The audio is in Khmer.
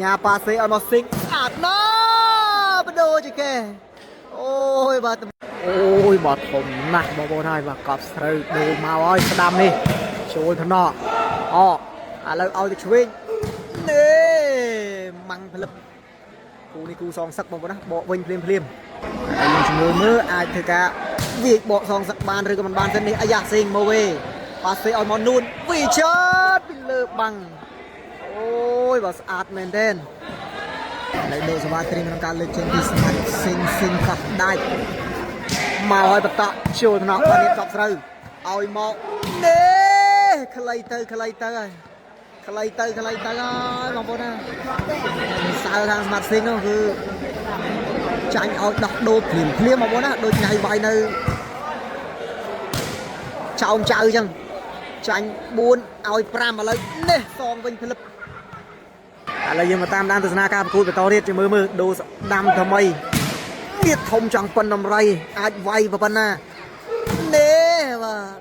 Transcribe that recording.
ញ៉ាប៉ាសេឲ្យមកស៊ីងស្អាតណាស់បដូរជាគេអូយបាទអូយបាទធំណាស់បងប្អូនហើយបាទកប់ស្រូវដូរមកហើយស្ដាំនេះចូលថ្នាក់អឥឡូវឲ្យទៅឆ្វេងនេះម៉ាំងផ្លឹបគូនេះគូសងសឹកបងប្អូនណាបកវិញភ្លាមភ្លាមហើយយើងជំរឿមើលអាចធ្វើការវាយបកសងសឹកបានឬក៏មិនបានសិននេះអាយ៉ាសេងមកវេប៉ាសេឲ្យមកនួនវីឆាតពីលើបាំង អូយបាទស្អាតមែនទែនឥឡូវលោកសវ៉ាត្រៀមក្នុងការលើកជើងពីស្មាត់ស៊ីងស៊ីងកោះដាច់មកឲ្យបន្តចូលថ្នាក់បាទនេះកប់ស្រូវឲ្យមកនេះខ្លីទៅខ្លីទៅហើយខ្លីទៅខ្លីទៅហើយបងប្អូនណាសើខាងស្មាត់ស៊ីងនោះគឺចាញ់ឲ្យដោះដូរភ្លាមភ្លាមបងប្អូនណាដូចញ៉ៃវាយនៅចោមចៅអញ្ចឹងចាញ់4ឲ្យ5ឥឡូវនេះសងវិញផ្លឹប ឥឡូវយើងមកតាមដានទស្សនាការប្រកួតបន្តទៀតជាមើលមើលដូរស្ដាំថ្មីទៀតធំចង់ប៉ុនដំរីអាចវាយប៉ុណ្ណានេះបាទ